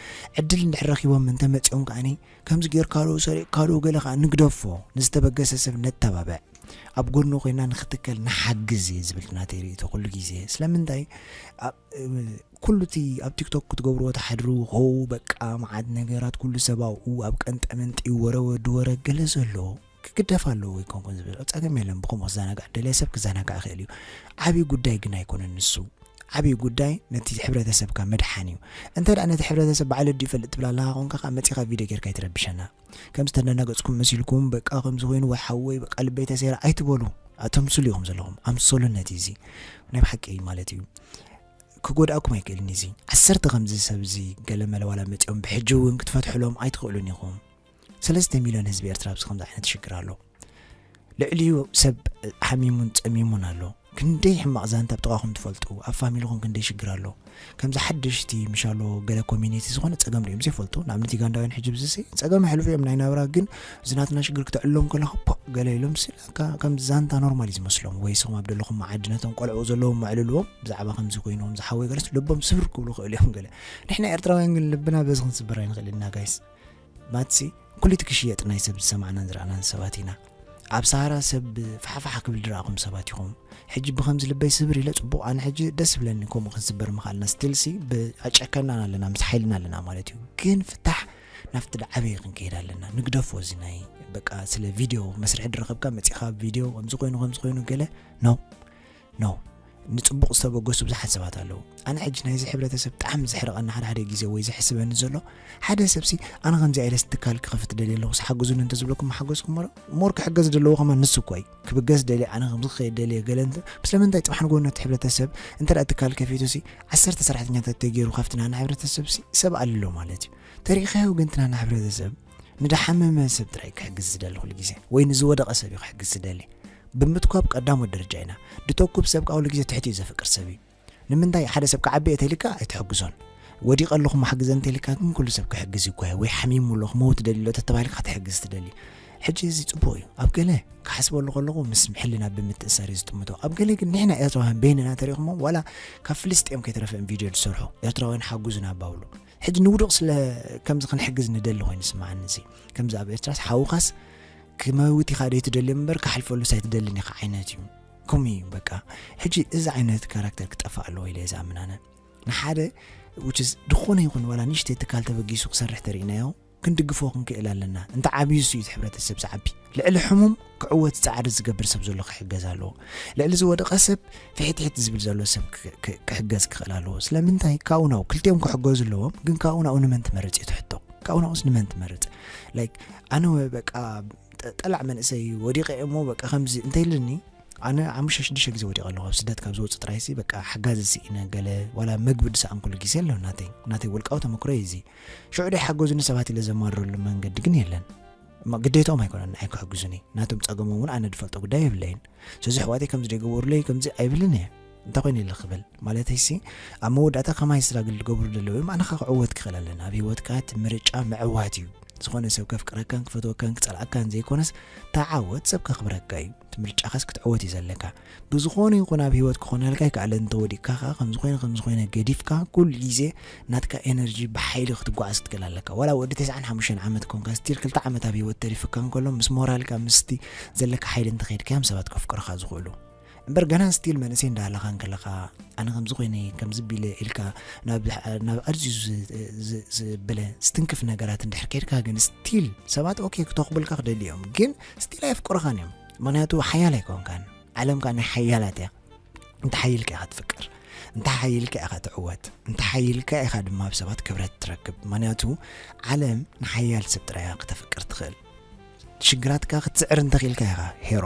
ዕድል እንድሕር ረኺቦም እንተመፂኦም ከዓኒ ከምዚ ጌርካ ዶ ሰሪቕካ ዶ ገለ ከዓ ንግደፎ ንዝተበገሰ ሰብ ነተባብዕ ኣብ ጎኑ ኮይና ንክትከል ንሓግዝ እየ ዝብል ናተይ ርእቶ ኩሉ ግዜ ስለምንታይ ኩሉ እቲ ኣብ ቲክቶክ ክትገብርዎ ተሓድሩ ኸው በቃ መዓት ነገራት ኩሉ ሰብ ኣብኡ ኣብ ቀንጠመንጢ ወረ ወዲ ወረ ገለ ዘሎ ክግደፍ ኣለዎ ይኮንኩን ዝብል ጸገም የለን ብከምኡ ክዘናጋዕ ደልየ ሰብ ክዘናጋዕ ክእል እዩ ዓብዪ ጉዳይ ግን ኣይኮነን ንሱ ዓብዪ ጉዳይ ነቲ ሕብረተሰብካ ምድሓን እዩ እንተ ደኣ ነቲ ሕብረተሰብ ባዕለ ድዩ ይፈልጥ ትብል ኣለኻ ኮንካ ከዓ መጺኻ ቪድዮ ጌርካ ይትረብሸና ከም ዝተደናገጽኩም መሲልኩም በቃ ከምዚ ኮይኑ ወይ ሓወይ በቃ ልበይ ተሰይራ ኣይትበሉ ኣተምስሉ ኢኹም ዘለኹም ኣምሰሉ ነቲ እዚ ናይ ብሓቂ ማለት እዩ ክጎድኣኩም ኣይክእልን እዚ ዓሰርተ ከምዚ ሰብ እዚ ገለ መለ ዋላ መፂኦም ብሕጂ እውን ክትፈትሕሎም ኣይትኽእሉን ኢኹም ሰለስተ ሚልዮን ህዝቢ ኤርትራ ኣብዚ ከምዚ ዓይነት ሽግር ኣሎ ልዕሊኡ ሰብ ሓሚሙን ፀሚሙን ኣሎ ክንደይ ሕማቕ ዛንታ ኣብ ጥቓኹም ትፈልጡ ኣብ ፋሚልኹም ክንደይ ሽግር ኣሎ ከምዚ ሓደሽቲ ምሻሎ ገለ ኮሚኒቲ ዝኾነ ፀገም ሪኦም ዘይፈልጡ ንኣብነት ዩጋንዳውያን ሕጂ ብዝሲ ፀገም ኣሕልፉ እዮም ናይ ናብራ ግን እዚ ናትና ሽግር ክተዕልሎም ከለኹ ፖ ገለ ኢሎም ስላካ ከም ዛንታ ኖርማል እዩ ዝመስሎም ወይ ስኹም ኣብ ደለኹም መዓዲ ነቶም ቆልዑ ዘለዎም መዕልልዎም ብዛዕባ ከምዚ ኮይኖም ዝሓወይ ገለስ ልቦም ስብር ክብሉ ክእል እዮም ገለ ንሕና ኤርትራውያን ግን ልብና በዚ ክንስብር ኣይንኽእል ኢና ጋይስ ማትሲ ኩሊት ክሽየጥ ናይ ሰብ ዝሰማዕናን ዝረኣናን ሰባት ኢና ኣብ ሰሃራ ሰብ ፋሕፋሕ ክብል ዝረኣኹም ሰባት ኢኹም ሕጂ ብከምዚ ልበይ ስብር ኢለ ፅቡቕ ኣነ ሕጂ ደስ ብለኒ ከምኡ ክንስበር ምኻልና ስቲልሲ ብኣጨከናን ኣለና ምስ ሓይልና ኣለና ማለት እዩ ግን ፍታሕ ናብቲ ዓብዪ ክንከይድ ኣለና። ንግደፎ እዚ ናይ በቃ ስለ ቪድዮ መስርሒ ድረኸብካ መፂኻ ቪድዮ ከምዚ ኮይኑ ከምዚ ኮይኑ ገለ፣ no no። ንፅቡቕ ዝተበገሱ ብዙሓት ሰባት ኣለዉ። ኣነ ሕጂ ናይዚ ሕብረተሰብ ብጣዕሚ ዘሕርቐኒ ሓደ ሓደ ግዜ ወይ ዘሕስበኒ ዘሎ ሓደ ሰብሲ ኣነ ከምዚ ኢለስ ትካል ክኸፍት ደልየ ኣለኹ ሓግዙኒ እንተዝብለኩም ምሓገዝኩም እምበር more ክሕገዝ ዘለዎ ከማን ንሱ እኮ እዩ። ክብገስ ደልየ ኣነ ከምዚ ክኸይድ ደልየ ገለ እንተ ስለምንታይ ፅባሕ ንጎ ነቲ ሕብረተሰብ እንተ ደኣ ትካል ከፊቱሲ ዓሰርተ ሰራሕተኛታት ተገይሩ ካብቲ ናና ሕብረተሰብሲ ሰብ ኣሎ ማለት እዩ። ተሪኢኻዮ ግን እቲ ናና ሕብረተሰብ ንደሓመመ ሰብ ጥራይ ክሕግዝ ዝደሊ ኩሉ ግዜ ወይ ንዝወደቐ ሰብ እዩ ክሕግዝ ዝደሊ። ብምትኳብ ቀዳሞት ደረጃ ኢና። ድተኩብ ሰብ ከዓ ኩሉ ግዜ ትሕቲ እዩ ዘፍቅር ሰብ እዩ። ንምንታይ ሓደ ሰብ ክዓቢ እየ ተልካ ኣይትሕግዞን። ወዲቐ ኣለኹ መሓግዘ እንተልካ ግን ኩሉ ሰብ ክሕግዝ ይጓየ ወይ ሓሚሙ ኣሎ ክመውት ደሊ ኣሎ ተተባሂልካ ክትሕግዝ ትደሊ። ሕጂ እዚ ፅቡቅ እዩ። ኣብ ገለ ክሓስበሉ ከለኹ ምስ ሕልና ብምትእሳር እዩ ዝጥምቶ። ኣብ ገለ ግን ንሕና ኤርትራውያን በይንና ተሪኹሞ ዋላ ካብ ፍልስጤም ከይተረፈ ቪድዮ ዝሰርሑ ኤርትራውያን ሓጉዙና ኣባብሉ። ሕጂ ንውዱቕ ስለ ከምዚ ክንሕግዝ ንደሊ ኮይኑ ይስምዓኒ። እዚ ከምዚ ኣብ ኤርትራስ ሓውኻስ ክመውት ኢኻ ዶ ትደሊ እምበር ክሓልፈሉስ ኣይትደልን ኢኻ ዓይነት እዩ። ከምኡ እዩ በቃ። ሕጂ እዚ ዓይነት ካራክተር ክጠፍእ ኣለዎ ኢለ እየ ዝኣምን ኣነ። ንሓደ which is ዝኾነ ይኹን ዋላ ንእሽተይ ትካል ተበጊሱ ክሰርሕ ተሪእናዮ ክንድግፎ ክንክእል ኣለና። እንተ ዓብዩ እሱ እዩ እቲ ሕብረተሰብ ዝዓቢ። ልዕሊ ሕሙም ክዕወት ጻዕሪ ዝገብር ሰብ ዘሎ ክሕገዝ ኣለዎ። ልዕሊ ዝወደቐ ሰብ ፍሒትሒት ዝብል ዘሎ ሰብ ክ- ክ- ክሕገዝ ክኽእል ኣለዎ። ስለምንታይ ካብኡ ናብኡ ክልቲኦም ክሕገዙ ኣለዎም። ግን ካብኡ ናብኡ ንመን ትመርጽ እዩ እቲ ሕቶ። ካብኡ ናብኡስ ንመን ትመርጽ? Like ኣነ ወ- በቃ ጠ- ጠላዕ መንእሰይ ወዲቐ እሞ በቃ ከምዚ እንተ ኢልኒ ኣነ ሓሙሽተ ሽዱሽተ ግዜ ወዲቐ ኣለኹ። ኣብ ስደት ካብ ዝወፁ ጥራይሲ በቃ ሓጋዚ ስኢነ ገለ ዋላ መግቢ ዝሰኣንኩሉ ግዜ ኣሎ። ናተይ ናተይ ውልቃዊ ተመክሮ እዩ እዚ። ሽዑ ዶ ይሓገዙኒ ሰባት ኢለ ዘማርረሉ መንገዲ ግን የለን። እማ ግዴታኦም ኣይኮነን ንዓይ ክሕግዙኒ። ናቶም ጸገሞም እውን ኣነ ዝፈልጦ ጉዳይ የብለይን። ስለዚ ኣሕዋተይ ከምዚ ዶ ይገበሩለይ ከምዚ ኣይብልን እየ። እንታይ ኮይኑ ኢለ ክብል ማለተይሲ ኣብ መወዳእታ ከማይ ስትራግል ዝገብሩ ዘለዉ እዮም። ኣነ ከዓ ክዕወት ክኽእል ኣለና። ኣብ ህይወትካ እቲ ምርጫ ምዕዋት እዩ። ዝኾነ ሰብ ከፍቅረካን ክፈትወካን ክጸልኣካን ዘይኮነስ ተዓወት ሰብ ከኽብረካ እዩ። እቲ ምርጫኻስ ክትዕወት እዩ ዘለካ። ብዝኾነ ይኹን ኣብ ህይወት ክኾነልካ ይከኣል እንተወዲቅካ ከዓ ከምዝኾይነ ከምዝኾይነ ገዲፍካ ኩሉ ግዜ ናትካ ኤነርጂ ብሓይሊ ክትጓዓዝ ክትክእል ኣለካ። ዋላ ወዲ ተስዓን ሓሙሽተን ዓመት ኮንካ ስቲል ክልተ ዓመት ኣብ ህይወት ተሪፍካ እንከሎ ምስ ሞራልካ ምስቲ ዘለካ ሓይሊ እንተኸይድካዮም ሰባት ከፍቅሩኻ ዝኽእሉ። እምበር ገና ስቲል መንእሰይ እንዳሃለኻ እንከለኻ ኣነ ከምዚ ኮይነ ከምዚ ቢለ ኢልካ ናብ ናብ ኣዝዩ ዝ- ዝ- ዝብለ ስትንክፍ ነገራት እንድሕር ከይድካ ግን ስቲል ሰባት ኦኬ ክተኽብልካ ክደልዩ እዮም ግን ስቲል ኣየፍቅሩኻን እዮም። ምክንያቱ ሓያል ኣይኮንካን። ዓለም ከዓ ናይ ሓያላት እያ። እንተ ሓይልካ ኢኻ ትፍቅር፣ እንተ ሓይልካ ኢኻ ትዕወት፣ እንተ ሓይልካ ኢኻ ድማ ኣብ ሰባት ክብረት ትረክብ። ምክንያቱ ዓለም ንሓያል ሰብ ጥራይ እያ ክተፍቅር ትኽእል። ሽግራትካ ክትስዕር እንተኽኢልካ ኢኻ ሄሮ።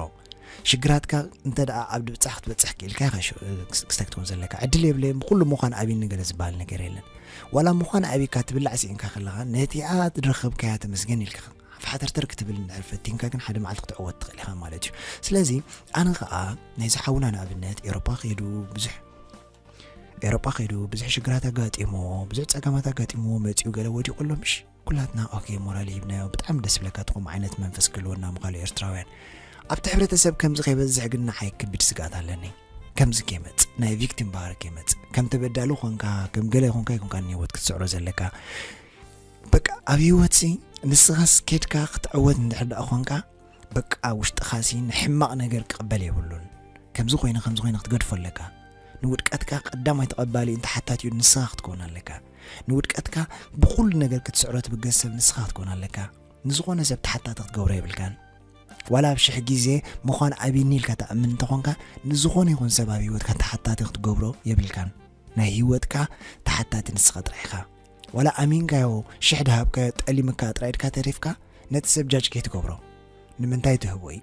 ሽግራትካ እንተ ደኣ ኣብ ድብጻሕ ክትበጽሕ ክኢልካ ኢኻ ሽ- ክስ- ክስታይ ክትኮን ዘለካ። ዕድል የብለይን ብኹሉ ምዃን ኣብይኒ ገለ ዝበሃል ነገር የለን። ዋላ ምዃን ኣብይካ ትብላዕ ስኢንካ ከለኻ ነቲኣ ዝረኸብካያ ተመስገን ኢልካ ሓተርተር ክትብል እንድሕር ፈቲንካ ግን ሓደ መዓልቲ ክትዕወት ትኽእል ኢኻ ማለት እዩ። ስለዚ ኣነ ኸኣ ናይዚ ሓውና ንኣብነት ኤሮፓ ከይዱ ብዙሕ ኤሮጳ ከይዱ ብዙሕ ሽግራት ኣጋጢሞ ብዙሕ ጸገማት ኣጋጢሞ መጺኡ ገለ ወዲቑ ኣሎ ምሽ ኩላትና ኦኬ ሞራል ሂብናዮ ብጣዕሚ ደስ ብለካ ትኹም ዓይነት መንፈስ ክህልወና ምዃሉ ኤርትራውያን ኣብቲ ሕብረተሰብ ከምዚ ከይበዝሕ ግን ንዓይ ክቢድ ስግኣት ኣለኒ ከምዚ ከይመጽእ ናይ ቪክቲም ባህሪ ከይመጽእ ከም ተበዳሊ ኾንካ ከም ገለ ኾንካ ይኮንካ ንህይወት ክትስዕሮ ዘለካ በቃ ኣብ ህይወትሲ ንስኻስ ኬድካ ክትዕወት እንድሕር ደኣ ኾንካ በቃ ውሽጥኻሲ ንሕማቕ ነገር ክቕበል የብሉን። ከምዚ ኮይነ ከምዚ ኮይነ ክትገድፎ ኣለካ። ንውድቀትካ ቀዳማይ ተቐባሊ እንተ ሓታቲኡ ንስኻ ክትከውን ኣለካ። ንውድቀትካ ብኹሉ ነገር ክትስዕሮ ትብገስ ሰብ ንስኻ ክትከውን ኣለካ። ንዝኾነ ሰብ ተሓታቲ ክትገብሮ የብልካን። ዋላ ኣብ ሽሕ ግዜ ምዃን ኣብይኒ ኢልካ ትኣምን እንተኾንካ ንዝኾነ ይኹን ሰብ ኣብ ህይወትካ ተሓታቲ ክትገብሮ የብልካን። ናይ ህይወትካ ተሓታቲ ንስኻ ጥራይ ኢኻ። ዋላ ኣሚንካዮ ሽሕ ድሃብካዮ ጠሊምካ ጥራይ ድካ ተሪፍካ ነቲ ሰብ ጃጅ ከይትገብሮ ንምንታይ ትህቦ እዩ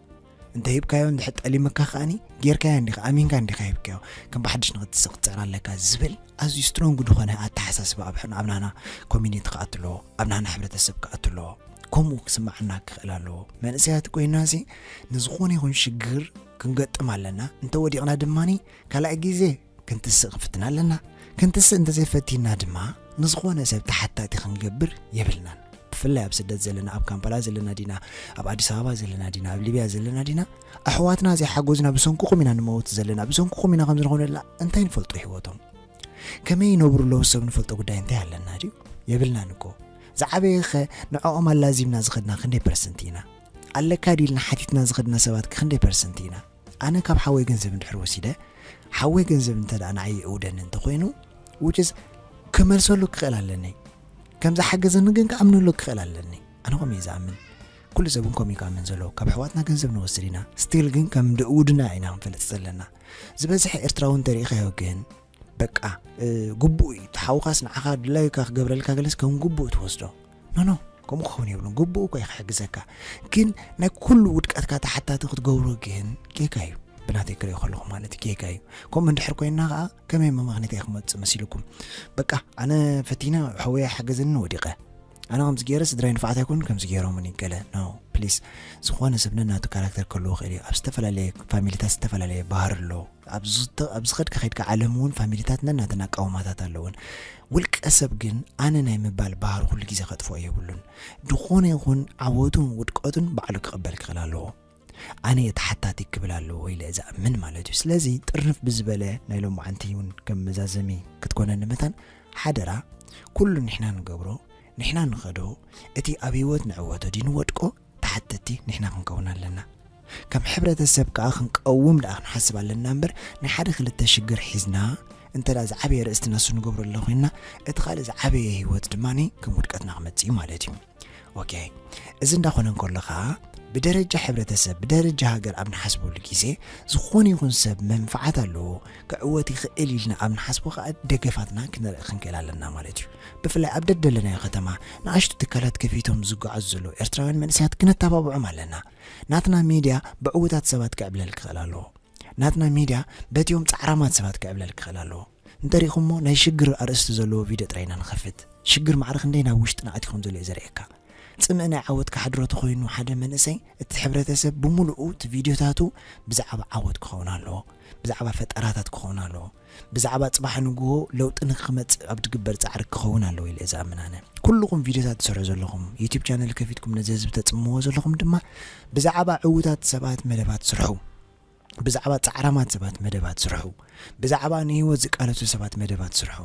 እንተ ሂብካዮ እንድሕር ጠሊምካ ከኣኒ ጌርካዮ እንዲኻ ኣሚንካ እንዲኻ ሂብካዮ ከም ብሓድሽ ንክትስቕ ክትፅዕር ኣለካ ዝብል ኣዝዩ ስትሮንግ ዝኾነ ኣተሓሳስባ ኣብ ናና ኮሚኒቲ ክኣቱ ኣለዎ ኣብ ናና ሕብረተሰብ ክኣቱ ኣለዎ ከምኡ ክስማዓና ክኽእል ኣለዎ መንእሰያት ኮይና ሲ ንዝኾነ ይኹን ሽግር ክንገጥም ኣለና እንተወዲቕና ድማኒ ካልኣይ ግዜ ክንትስእ ክንፍትን ኣለና። ክንትስእ እንተዘይፈቲና ድማ ንዝኾነ ሰብ ተሓታቲ ክንገብር የብልናን። ብፍላይ ኣብ ስደት ዘለና፣ ኣብ ካምፓላ ዘለና ዲና፣ ኣብ ኣዲስ ኣበባ ዘለና ዲና፣ ኣብ ሊብያ ዘለና ዲና፣ ኣሕዋትና ዘይሓጎዝና ብሰንክኹም ኢና ንመውት ዘለና፣ ብሰንክኹም ኢና ከምዚ ንኾነላ እንታይ ንፈልጦ ህይወቶም። ከመይ ይነብሩ ኣለዉ ሰብ ንፈልጦ ጉዳይ እንታይ ኣለና ድዩ? የብልናን እኮ። ዝዓበየ ኸ ንዕኦም ኣላዚብና ዝኸድና ክንደይ ፐርሰንት ኢና? ኣለካ ድዩ ኢልና ሓቲትና ዝኸድና ሰባት ከ ክንደይ ፐርሰንት ኢና? ኣነ ካብ ሓወይ ገንዘብ እንድሕር ወሲደ ሓወይ ገንዘብ እንተ ደኣ ንዓይ ይእውደኒ እንተኾይኑ which is ክመልሰሉ ክኽእል ኣለኒ ከም ዝሓገዘኒ ግን ክኣምነሉ ክኽእል ኣለኒ። ኣነ ከምኡ እየ ዝኣምን። ኩሉ ሰብ እውን ከምኡ እዩ ክኣምን ዘለዎ። ካብ ኣሕዋትና ገንዘብ ንወስድ ኢና፣ ስቲል ግን ከም ደእውድና ኢና ክንፈልጥ ዘለና። ዝበዝሐ ኤርትራዊ እንተሪኢኻዮ ግን በቃ ግቡእ እዩ። ተሓውኻስ ንዓኻ ድላዩካ ክገብረልካ ገለስ ከም ግቡእ ትወስዶ። ኖኖ፣ ከምኡ ክኸውን የብሉን። ግቡእ እኮ እዩ ክሕግዘካ፣ ግን ናይ ኩሉ ውድቀትካ ተሓታቲ ክትገብሮ ግን ጌጋ እዩ። ብናተይ ክሪኦ ከለኹ ማለት ጌጋ እዩ። ከምኡ እንድሕር ኮይና ከዓ ከመይ መመኽንያት እየ ክመፅእ መሲልኩም? በቃ ኣነ ፈቲነ፣ ሓወይ ሓገዘኒ፣ ወዲቐ። ኣነ ከምዚ ገይረ ስድራይ ንፋዓት ኣይኮን ከምዚ ገይሮምኒ ገለ። ኖ፣ ፕሊስ። ዝኾነ ሰብ ነናቱ ካራክተር ክህልዎ ይኽእል እዩ። ኣብ ዝተፈላለየ ፋሚሊታት ዝተፈላለየ ባህሪ ኣሎ። ኣብ ዝተ- ኣብ ዝኸድካ ከይድካ ዓለም እውን ፋሚሊታት ነናተን ኣቃውማታት ኣለውን። ውልቀ ሰብ ግን ኣነ ናይ ምባል ባህሪ ኩሉ ግዜ ከጥፍኦ የብሉን። ዝኾነ ይኹን ዓወቱን ውድቀቱን ባዕሉ ክቕበል ክኽእል ኣለዎ። ኣነ እየ ተሓታቲ ክብል ኣለዎ ኢለ ዝኣምን ማለት እዩ። ስለዚ ጥርንፍ ብዝበለ ናይ ሎማዓንቲ እውን ከም መዛዘሚ ክትኮነኒ መታን ሓደራ ኩሉ ንሕና ንገብሮ፣ ንሕና ንኸዶ፣ እቲ ኣብ ህይወት ንዕወቶ ድዩ ንወድቆ ተሓተቲ ንሕና ክንከውን ኣለና። ከም ሕብረተሰብ ከኣ ክንቀውም ደኣ ክንሓስብ ኣለና እምበር ናይ ሓደ ክልተ ሽግር ሒዝና እንተ ደኣ ዝዓበየ ርእስትና እሱ ንገብሮ ኣሎ ኮይንና እቲ ካልእ ዝዓበየ ህይወት ድማ ከም ውድቀትና ክመጽእ እዩ ማለት እዩ። ኦኬ፣ እዚ እንዳኾነ እንከሎ ኸኣ ብደረጃ ሕብረተሰብ ብደረጃ ሃገር ኣብ ንሓስበሉ ግዜ ዝኾነ ይኹን ሰብ መንፍዓት ኣለዎ ክዕወት ይኽእል ኢልና ኣብ ንሓስቦ ኸኣ ደገፋትና ክንርኢ ክንክእል ኣለና ማለት እዩ። ብፍላይ ኣብ ደደለናዮ ከተማ ንኣሽቱ ትካላት ከፊቶም ዝጓዓዙ ዘለዉ ኤርትራውያን መንእሰያት ክነተባብዖም ኣለና። ናትና ሚድያ ብዕዉታት ሰባት ክዕብለል ክኽእል ኣለዎ። ናትና ሚድያ በቲኦም ጻዕራማት ሰባት ክዕብለል ክኽእል ኣለዎ። እንተሪኢኹሞ ናይ ሽግር ኣርእስቲ ዘለዎ ቪድዮ ጥራይ ኢና ንኸፍት። ሽግር ማዕረ ክንደይ ናብ ውሽጥና ኣትዩ ከም ዘሎ እዩ ዘርእየካ። ጽምእ ናይ ዓወት ክሓድሮ ተኾይኑ ሓደ መንእሰይ እቲ ሕብረተሰብ ብምሉኡ እቲ ቪድዮታቱ ብዛዕባ ዓወት ክኸውን ኣለዎ፣ ብዛዕባ ፈጠራታት ክኸውን ኣለዎ፣ ብዛዕባ ጽባሕ ንግሆ ለውጢ ንክመጽእ ኣብ ዝግበር ጻዕሪ ክኸውን ኣለዎ ኢለ እየ ዝኣምን ኣነ። ኩልኹም ቪድዮታት ትሰርሑ ዘለኹም፣ ዩቲብ ቻነል ከፊትኩም ነዚ ህዝቢ ተጽምዎ ዘለኹም ድማ ብዛዕባ ዕዉታት ሰባት መደባት ስርሑ። ብዛዕባ ጻዕራማት ሰባት መደባት ስርሑ። ብዛዕባ ንህይወት ዝቃለሱ ሰባት መደባት ስርሑ።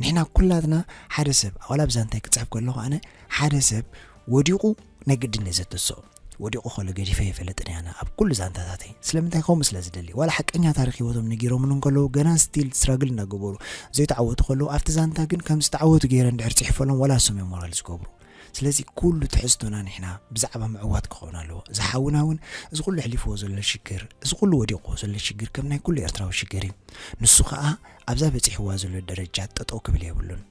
ንሕና ኩላትና ሓደ ሰብ፣ ዋላ ብዛንታይ ክጽሕፍ ከለኹ ኣነ ሓደ ሰብ ወዲቑ ናይ ግድን እየ ዘተስኦ። ወዲቑ ከሎ ገዲፈ ይፈልጥን እየ ኣነ ኣብ ኩሉ ዛንታታተይ። ስለምንታይ ከምኡ ስለ ዝደሊ። ዋላ ሓቀኛ ታሪኽ ህይወቶም ነጊሮምን እንከለዉ ገና ስቲል ስትራግል እናገበሩ ዘይተዓወቱ ከለዉ ኣብቲ ዛንታ ግን ከም ዝተዓወቱ ገይረ እንድሕር ጽሒፈሎም ዋላ እሶም እዮም ሞራል ዝገብሩ። ስለዚ ኩሉ ትሕዝቶና ንሕና ብዛዕባ ምዕዋት ክኸውን ኣለዎ። እዚ ሓውና እውን እዚ ኩሉ ኣሕሊፍዎ ዘሎ ሽግር፣ እዚ ኩሉ ወዲቕዎ ዘሎ ሽግር ከም ናይ ኩሉ ኤርትራዊ ሽግር እዩ። ንሱ ኸኣ ኣብዛ በጺሕዋ ዘሎ ደረጃ ጠጠው ክብል የብሉን።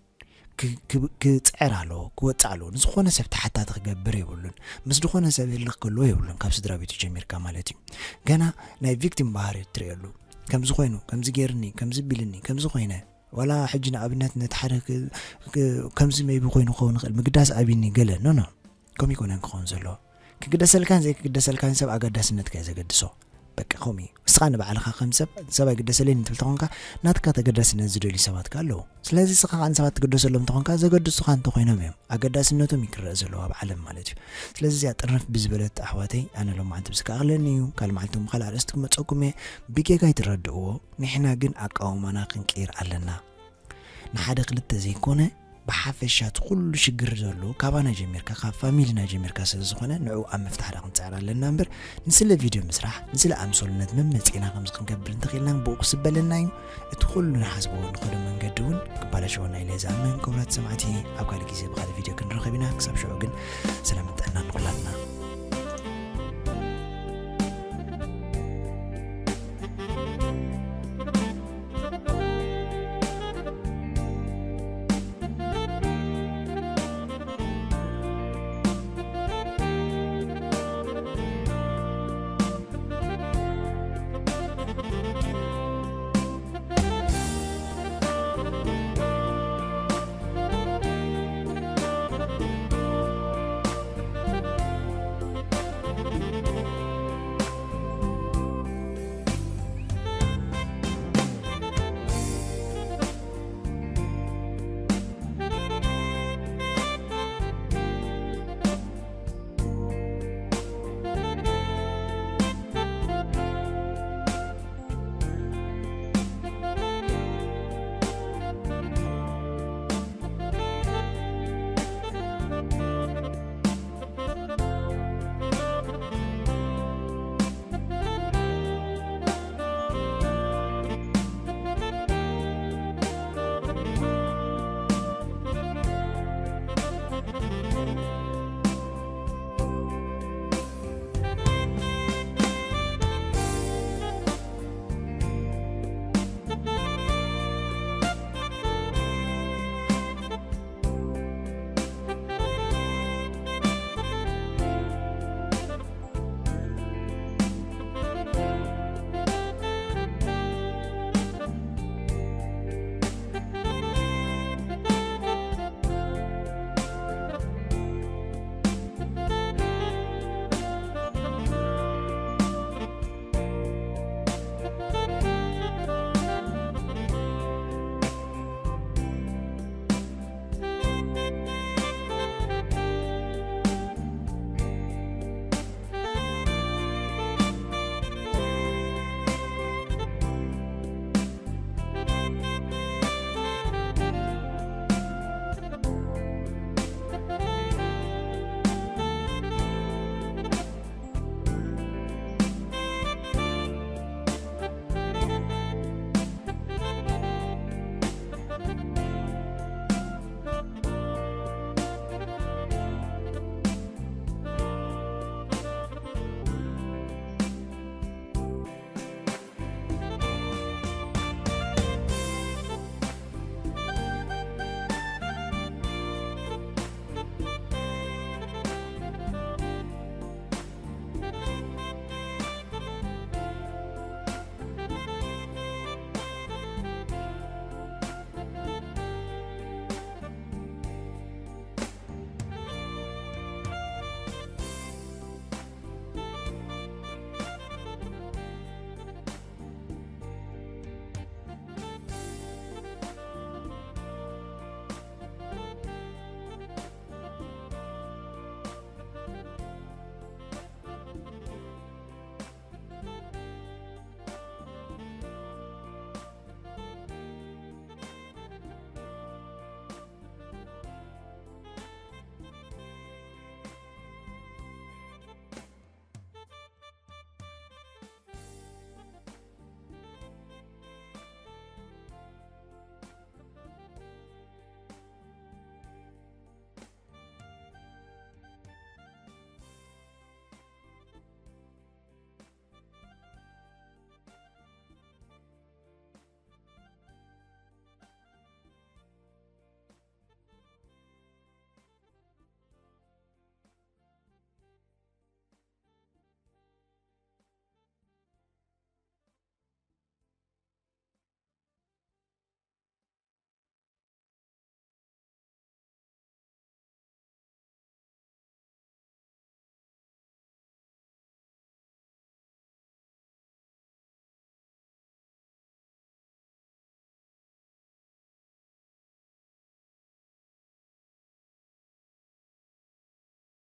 ክ- ክ- ክጽዕር ኣለዎ፣ ክወጽእ ኣለዎ። ንዝኾነ ሰብ ተሓታቲ ክገብር የብሉን። ምስ ዝኾነ ሰብ ህልኽ ክህልዎ የብሉን ካብ ስድራ ቤቱ ጀሚርካ ማለት እዩ። ገና ናይ ቪክቲም ባህሪ ትርእየሉ። ከምዚ ኮይኑ፣ ከምዚ ገይርኒ፣ ከምዚ ቢልኒ፣ ከምዚ ኮይነ። ዋላ ሕጂ ንኣብነት ነቲ ሓደ ክ- ክ- ከምዚ ሜቢ ኮይኑ ክኸውን ይኽእል፣ ምግዳስ ኣብይኒ ገለ። ኖ ኖ፣ ከምኡ ኣይኮነን ክኸውን ዘለዎ። ክግደሰልካን ዘይክግደሰልካን ሰብ ኣገዳስነትካ እዩ ዘገድሶ። በቃ ከምኡ እዩ። ንስኻ ንባዕልኻ ከም ሰብ፣ ሰብ ኣይግደሰለይን ትብል ተኾንካ፣ ናትካ ተገዳስነት ዝደልዩ ሰባት ከ ኣለዉ። ስለዚ ንስኻ ከኣ ንሰባት ትግደሰሎም ተኾንካ፣ ዘገድሱኻ እንተኾይኖም እዮም ኣገዳስነቶም እዩ ክረኣ ዘለዎ ኣብ ዓለም ማለት እዩ። ስለዚ እዚኣ ጥርንፍ ብዝበለት ኣሕዋተይ፣ ኣነ ሎማዓንቲ ብዚ ክኣኽለኒ እዩ። ካልእ መዓልቲ እውን ብኻልእ ኣርእስቲ ክመጸኩም እየ። ብጌጋ ኣይትረድእዎ። ንሕና ግን ኣቃውማና ክንቅይር ኣለና። ንሓደ ክልተ ዘይኮነ፣ ብሓፈሻ እቲ ኩሉ ሽግር ዘሎ ካባና ጀሚርካ፣ ካብ ፋሚሊና ጀሚርካ ስለ ዝኾነ፣ ንዕኡ ኣብ ምፍታሕ ደኣ ክንጽዕር ኣለና እምበር፣ ንስለ ቪድዮ ምስራሕ፣ ንስለ ኣምሰሉነት መመጺእና ከምዚ ክንገብር እንተኽኢልና ብኡ ክስበለና እዩ። እቲ ኩሉ ንሓስቦ ንኸዶ መንገዲ እውን ክባላሸወና ኢለ ዝኣምን። ክቡራት ሰማዕቲ፣ ኣብ ካልእ ግዜ ብኻልእ ቪድዮ ክንራኸብ ኢና። ክሳብ ሽዑ ግን ሰላምን ጥዕናን ንኹላትና።